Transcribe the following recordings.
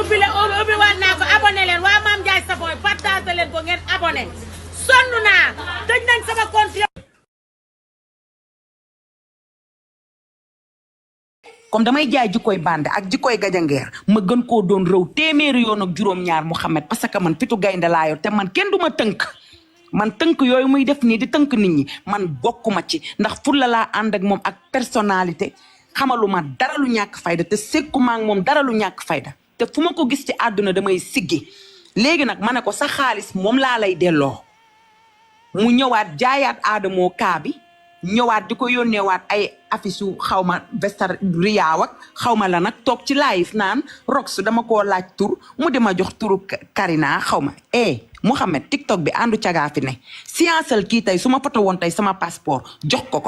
ubbi waat naa ko abonné leen waa Mame Ndiaye Savon partagé leen ko ngeen abonné sonn naa tëj nañ sama compte. comme damay jaay jikkoy bande ak jikkoy gajangeer ma gën koo doon rëw téeméeri yoon ak juróom-ñaar Mouhamed parce que man fitu gaynde laa yor te man kenn du ma tënk man tënk yooyu muy def nii di tënk nit ñi man bokkuma ci ndax fulla laa ànd ak moom ak personnalité xamaluma dara lu ñàkk fayda te sekkuma ak moom dara lu ñàkk fayda te fu ma ko gis ci àdduna damay siggi léegi nag ma ne ko sa xaalis moom laa lay delloo mu ñëwaat jaayaat aadamoo kaa bi ñëwaat di ko yónneewaat ay affiche yu xaw ma vestar riyaaw ak xaw ma la nag toog ci live naan rox dama koo laaj tur mu di ma jox turu Karina xaw ma Mouhamed TikTok bi àndu cagaa fi ne scienceal kii tey su ma foto woon tey sama passeport jox ko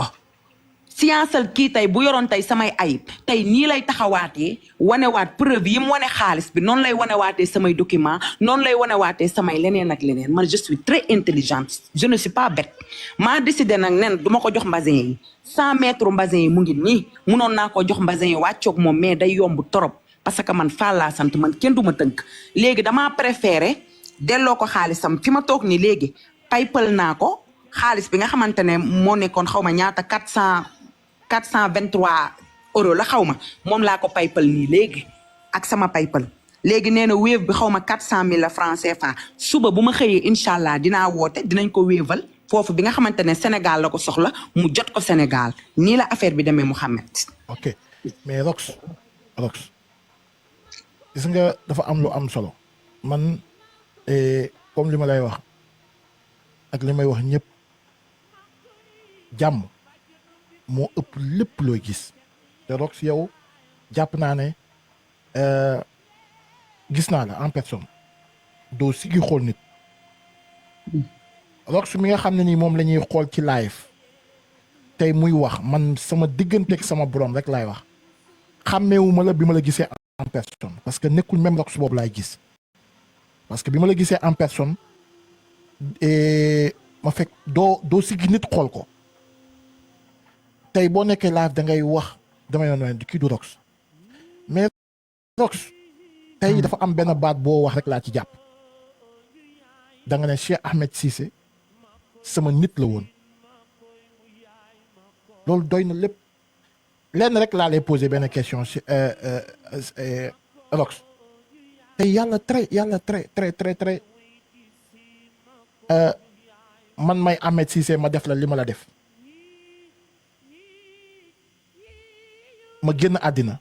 scienceal kii tey bu yoroon tey samay ayib tey nii lay taxawaatee wanewaat preuve yi mu wane xaalis bi noonu lay wanewaatee samay document noonu lay wanewaatee samay leneen ak leneen man je suis très intelligente je ne suis pas bête maa décidé nag nen du ma ko jox mbasin yi 100 mètres mbasin yi mu ngi nii munoon naa ko jox mbasin yi wàccoog moom mais day yomb torop parce que man Fall laa sant man kenn du ma tënk léegi damaa préféré delloo ko xaalisam fi ma toog ni léegi paypal naa ko xaalis bi nga xamante ne moo nekkoon xaw ma ñaata 423 euros la xaw ma moom laa ko paypal nii léegi ak sama paypal léegi nee na wéev bi xaw ma 400 000 francs CFA suba bu ma xëyee incha allah dinaa woote dinañ ko wéeval foofu bi nga xamante ne Sénégal la ko soxla mu jot ko Sénégal nii la affaire bi demee Mouhamed. ok mais Rox gis nga dafa am lu am solo man comme li ma lay wax ak li may wax ñëpp jàmm moo ëpp lépp looy gis te Rox yow jàpp naa ne gis naa la en personne doo sigi xool nit Rox mi nga xam ne nii moom la ñuy xool ci live tey muy wax man sama digganteeg sama borom rek laay wax xàmmeewuma la bi ma la gisee en personne parce que nekkul même Rox boobu laay gis parce que bi ma la gisee en personne ma fekk doo sigi nit xool ko tey boo nekkee live da ngay wax dama yoon di kii du Rox mais Rox tey dafa am benn baat boo wax rek laa ci jàpp da nga ne Cheikh Ahmed Cissé sama nit la woon loolu doy na lépp lenn rek laa lay poser benn question si Rox tey yàlla très man may Ahmed Cissé ma def la li ma la def ma génn àddina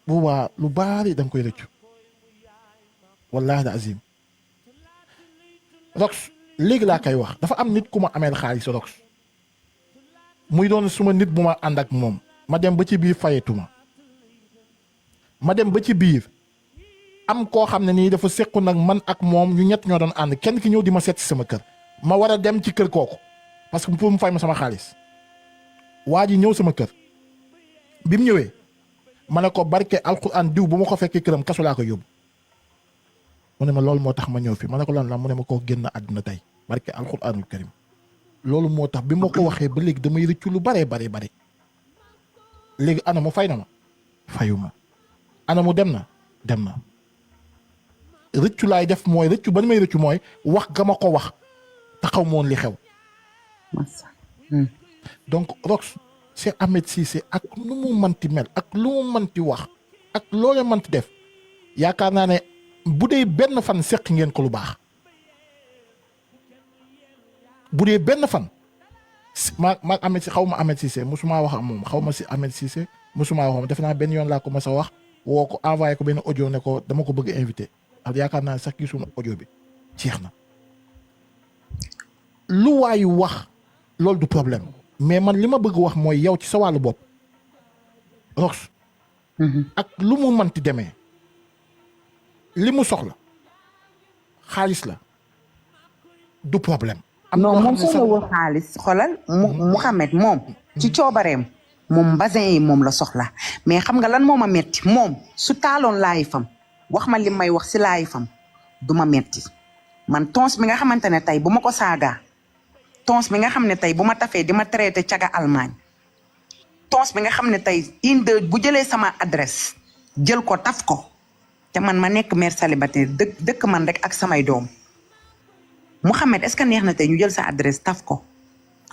bu waa lu baari da nga koy rëccu wallahi azim Rox léegi laa koy wax dafa am nit ku ma ameel xaalis Rox muy doon suma nit bu ma ànd ak moom ma dem ba ci biir fayetuma ma dem ba ci biir am koo xam ne nii dafa sequ nag man ak moom ñu ñett ñoo doon ànd kenn ki ñëw di ma seet si sama kër ma war a dem ci kër kooku parce que pour mu fay ma sama xaalis waa ji ñëw sama kër bi mu ñëwee ma ne ko barke alquran diw bu ma ko fekkee këram kasu laa ko yóbbu mu ne ma loolu moo tax ma ñëw fi ma ne ko lan la mu ne ma koo génn àdduna tey barke alquranul karim loolu moo tax bi ma ko waxee ba léegi damay rëccu lu bare léegi ana mu fay na ma fayu ma ana mu dem na rëccu laay def mooy rëccu ba may rëccu mooy wax ga ma ko wax te xaw ma woon li xew donc Rox Cheikh Ahmed Cissé ak lu mu manti mel ak lu mu manti wax ak loolee manti def yaakaar naa ne bu dee benn fan seq ngeen ko lu baax bu dee benn fan maa Ahmed xaw ma Ahmed Cissé musuma wax ak moom xaw ma si Ahmed Cissé musuma wax moom def naa benn yoon laa ko mas a wax woo ko envoyé ko benn audio ne ko dama ko bëgg invité ak yaakaar naa sax gisul audio bi jeex na lu waayu wax loolu du problème mais man li ma bëgg wax mooy yow ci sa wàllu bopp Rox ak lu mu manti demee li mu soxla xaalis la du problème non moom soxlawul xaalis xoolal Mouhamed moom ci coobareem moom mbasin yi moom la soxla mais xam nga lan moo ma metti moom su taaloon laayi fam wax ma li may wax si laayi fam du ma metti man tons bi nga xamante ne tey bu ma ko saagaa tons bi nga xam ne tey bu ma tafee di ma traité caga Allemagne tons bi nga xam ne tey bu jëlee sama adresse jël ko taf ko te man ma nekk mère célibataire dëkk man rek ak samay doom Mouhamed est-ce que neex na tey ñu jël sa adresse taf ko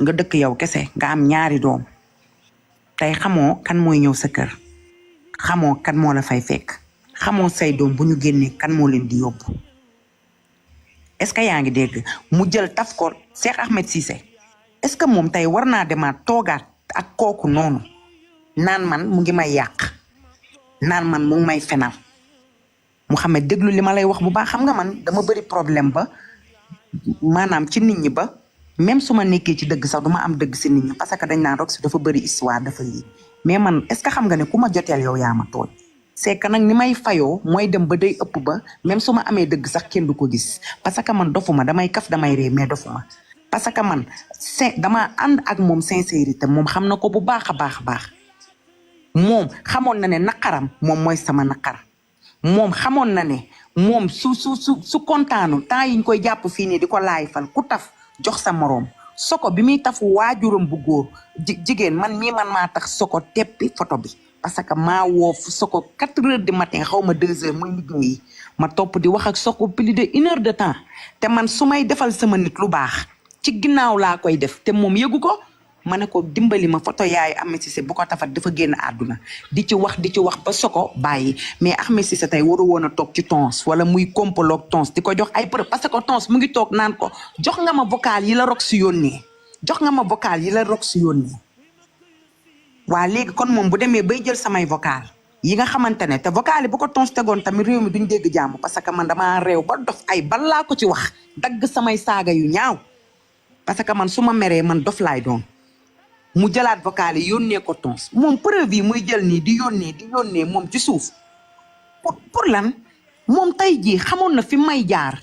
nga dëkk yow kese nga am ñaari doom tey xamoo kan mooy ñëw sa kër xamoo kan moo la fay fekk xamoo say doom bu ñu génnee kan moo leen di yóbbu est-ce que yaa ngi dégg mu jël taf ko Cheikh Ahmed Cissé est-ce que moom tey war naa demaat toogaat ak kooku noonu naan man mu ngi may yàq naan man mu ngi may fenal Mouhamed déglu li ma lay wax bu baax xam nga man dama bëri problème ba maanaam ci nit ñi ba même su ma nekkee ci dëgg sax duma am dëgg si nit ñi parce que dañ naan Rox dafa bëri histoire dafa lii mais man est-ce que xam nga ne ku ma joteel yow yaa ma tooñ c'est que nag ni may fayoo mooy dem ba day ëpp ba même su ma amee dëgg sax kenn du ko gis parce que man dofuma damay kaf damay ree mais dofuma parce que man dama ànd ak moom sincérité moom xam na ko bu baax a baax a baax moom xamoon na ne naqaram moom mooy sama naqar moom xamoon na ne moom su kontaanu temps yiñ koy jàpp fii nii di ko laay fal ku taf jox sa moroom soko bi muy tafu waajuram bu góor jigéen man maa tax soko teppi photo bi parce que maa woo soko 4 heures du matin xaw ma 2 heures muy liggéeyi ma topp di wax ak soko plus de 1 heure de temps te man su may defal sama nit lu baax ci ginnaaw laa koy def te moom yëgu ko ma ne ko dimbali ma photo yaay Ahmed Cissé bu ko tafat dafa génn àdduna di ci wax ba soko bàyyi mais Ahmed Cissé tey waru woon a toog ci tons wala muy kompaloog tons di ko jox ay preuve parce que tons mu ngi toog naan ko jox nga ma vocal yi la Rox yónnee jox nga ma vocal yi la Rox yónnee waa léegi kon moom bu demee bay jël samay vocal yi nga xamante ne te vocal yi bu ko tons tegoon tamit réew mi duñ dégg jàmm parce que man damaa réew ba dof ay bal laa ko ci wax dagg samay saaga yu ñaaw parce que man su ma meree man dof laay doon mu jëlaat vocal yi yónnee ko tons moom preuve yi muy jël nii di yónnee moom ci suuf pour lan moom tey jii xamoon na fi may jaar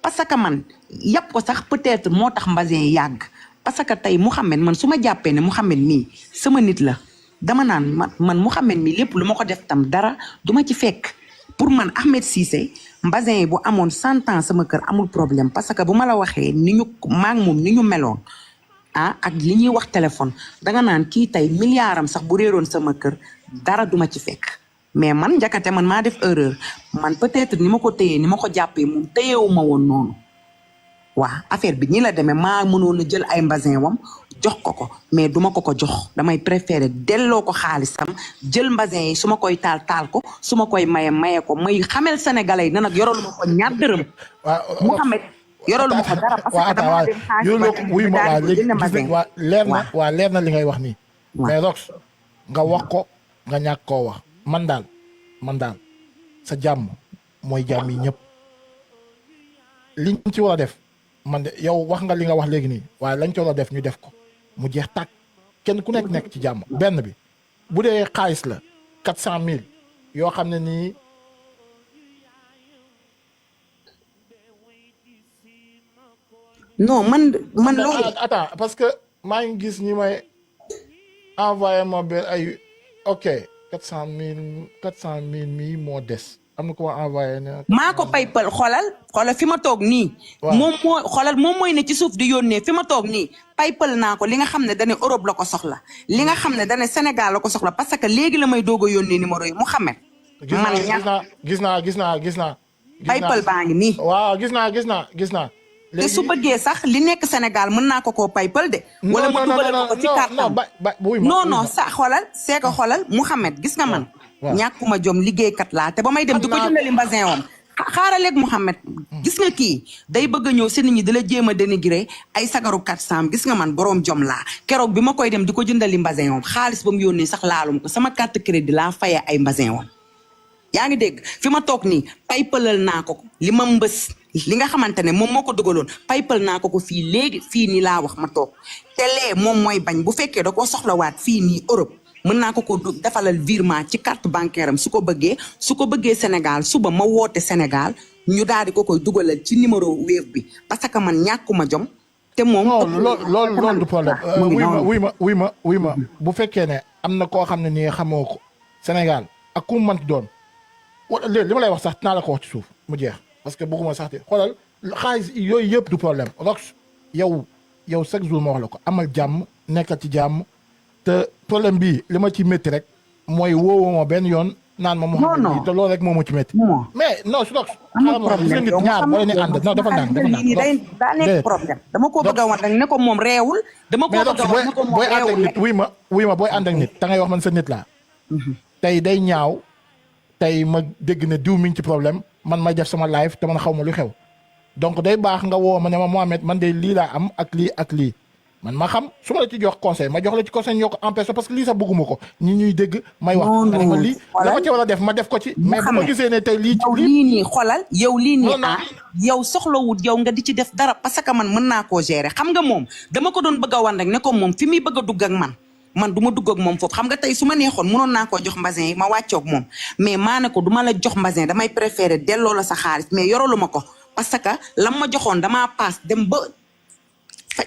parce que man yàpp ko sax peut-être moo tax mbasin yàgg parce que tey Mouhamed man su ma jàppee ne Mouhamed mii sama nit la dama naan man Mouhamed mii lépp lu ma ko def tam dara duma ci fekk pour man Ahmed Cissé mbasin yi bu amoon 100 ans sama kër amul problème parce que bu ma la waxee ni ñu maag moom ni ñu meloon ak li ñuy wax téléphone danga naan kii tey milliardam sax bu réeroon sama kër dara duma ci fekk mais man njakate man maa def erreur man peut-être ni ma ko téyee ni ma ko jàppee moom téyewuma woon noonu waa affaire bi ñi la demee maa mënoon a jël ay mbasin wam jox ko mais duma ko jox damay préférer delloo ko xaalisam jël mbasin yi su ma koy taal ko su ma koy maye ko may xamel sénégalais yi ne nag yorolu ma ko ñaar dërëm Mouhamed yorolu ma ko dara parce que dama dem xaalis waa leer na li ngay wax nii mais Rox nga wax ko nga ñàkk koo wax man daal sa jàmm mooy jàmm yi ñëpp liñ ci war a def man de yow wax nga li nga wax léegi nii waaye lañ ci war a def ñu def ko mu jeex tàkk kenn ku nekk ci jàmm benn bi bu dee xaalis la 400 000 yoo xam ne nii non man loolu attends parce que maa ngi gis ñi may envoyé ma benn ay ok 400 000 mii moo des am na ko ma envoyé ne maa ko paypal xoolal fi ma toog nii moom mooy ne ci suuf di yónnee fi ma toog nii paypal naa ko li nga xam ne dane Europe la ko soxla li nga xam ne dane Sénégal la ko soxla parce que léegi la may doog a yónnee numéro yi Mouhamed gis naa paypal baa ngi nii waaw gis naa te su bëggee sax li nekk Sénégal mën naa ko koo paypal de wala mu dugal ko ci kàttan non sax xoolal Mouhamed gis nga man ñàkkuma jom liggéeykat laa te ba may dem di ko jëndali mbasin wam xaaraleeg Mouhamed gis nga kii day bëgg a ñëw si nit ñi di la jéem a dénigré ay sagaru 400 gis nga man boroom jom laa keroog bi ma koy dem di ko jëndali mbasin wam xaalis ba mu yónnee sax laalum ko sama carte crédit laa fayee ay mbasin wam yaa ngi dégg fi ma toog nii paypalal naa ko li ma mbës li nga xamante ne moom moo ko dugaloon paypal naa ko fii léegi fii nii laa wax ma toog te lee moom mooy bañ bu fekkee da koo soxlawaat fii nii Europe mën naa ko defalal virement ci carte bancaire am su ko bëggee Sénégal suba ma woote Sénégal ñu daal di ko koy dugalal ci numéro Wave bi parce que man ñàkkuma jom te moom loolu du problème wuy ma bu fekkee ne am na koo xam ne nii xamoo ko Sénégal ak ku mu mënti doon léegi li ma lay wax sax naa la ko wax ci suuf mu jeex parce que bëgguma sax de xoolal xaalis yooyu yëpp du problème Rox yow chaque jour ma wax la ko amal jàmm nekkal ci jàmm te problème bii li ma ci métti rek mooy woowoo ma benn yoon naan ma Mouhamed non. lii te loolu rek moo ma ci métti. non mais non su doog. amul problème nit ñaar boo leen di ànd non dafa naan lii day daa nekk problème dama ko bëgg a wan rek ne ko moom réewul dama ko mais bëgg a wan ne ko moom booy ànd ak réewul nit wuy ma booy ànd ak nit da ngay wax man sa nit laa. tey day ñaaw tey ma dégg ne diw mi ngi ci problème man may def sama live te man xaw ma lu xew donc day baax nga woo ma ne ma Mouhamed man de lii laa am ak lii ak lii man ma xam su ma la ci jox conseil ma jox la ci conseil ñoo ko empêché parce que lii sax bëgguma ko ñi ñuy dégg may wax non ma lii la ma ci war a def ma def ko ci mais bu ma gisee ne tey lii yow lii nii xolal yow lii nii non. yow soxlawut yow nga di ci def dara parce que man mën naa koo gérer xam nga moom dama ko doon bëgg a wan rek ne ko moom fi muy bëgg a dugg ak man du ma dugg ak moom foofu xam nga tey su ma neexoon mënoon naa koo jox mbasin yi ma wàccoog moom mais maa ne ko du ma la jox mbasin damay préféré delloo la sa xaalis mais yoralu ma ko parce que lam ma joxoon damaa paas dem ba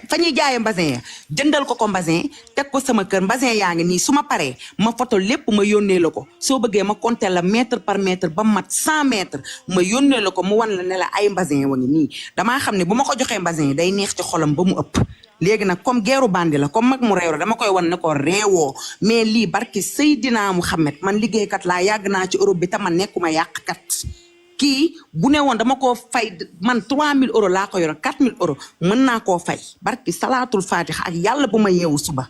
fa ñuy jaayee mbasin ya jëndal ko mbasin teg ko sama kër mbasin yaa ngi nii su ma paree ma photo lépp ma yónnee la ko soo bëggee ma compter la mètre par mètre ba mat 100 mètres ma yónnee la ko mu wan la ne la ay mbasin wa ngi nii damaa xam ne bu ma ko joxee mbasin yi day neex ci xolam ba mu ëpp léegi nag comme geeru bandi la comme mag mu réew la dama koy wan ne ko réewoo mais lii barki Seydina Mouhamed man liggéeykat laa yàgg naa ci Europe bi te man nekkuma yàqkat kii bu ne woon dama koo fay man 3000 euros laa ko yor 4000 euros mën naa koo fay barki salaatul fatiha ak yàlla bu ma yeewu suba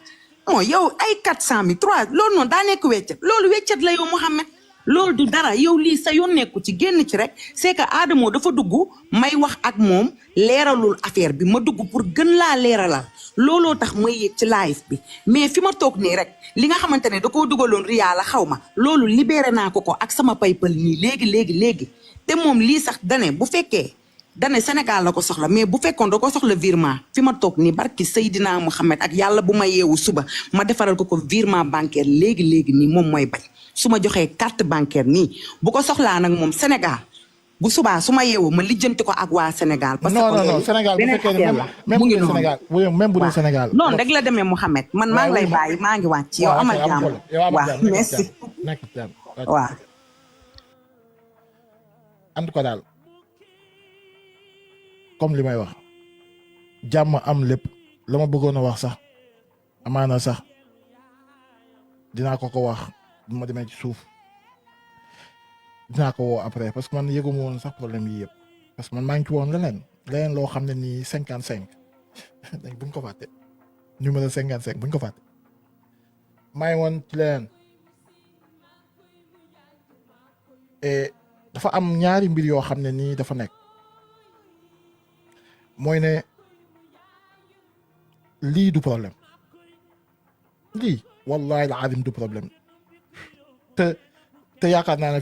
moo yow ay 400000 3 loolu noonu daa nekk weccet loolu weccet la yow Mouhamed loolu du dara yow lii sa yoon nekku ci génn ci rek c'est que Adamo dafa dugg may wax ak moom leeralul affaire bi ma dugg pour gën laa leeralal looloo tax may yéeg ci live bi mais fi ma toog nii rek li nga xamante ne da koo dugaloon Ria la xaw ma loolu libéré naa ko ak sama paypal nii léegi te moom lii sax dane bu fekkee dane Sénégal la ko soxla mais bu fekkoon da ko soxla virement fi ma toog nii barki Seydina Mouhamed ak yàlla bu ma yeewu suba ma defaral ko virement bancaire léegi nii moom mooy bañ su ma joxee carte bancaire nii bu ko soxlaa nag moom Sénégal bu subaa su ma yeewu ma lijjanti ko ak waa Sénégal. parce que non Sénégal bu fekkee ne même bu dee Sénégal même bu dee Sénégal. noonu rek la demee Mouhamed man maa ngi lay bàyyi maa ngi wàcc yow amal jàmm waaw merci waaw. en tout cas daal comme li may wax jàmm am lépp la ma bëggoon a wax sax amaana sax dinaa ko wax bu ma demee ci suuf dinaa ko woo après parce que man yëguma woon sax problème yi yëpp parce que man maa ngi ci woon leneen loo xam ne nii 55 dañ buñ ko fàtte numéro 55 buñ ko fàtte maa ngi woon ci leneen et dafa am ñaari mbir yoo xam ne nii dafa nekk mooy ne lii du problème lii wallahi al azim du problème te yaakaar naa ne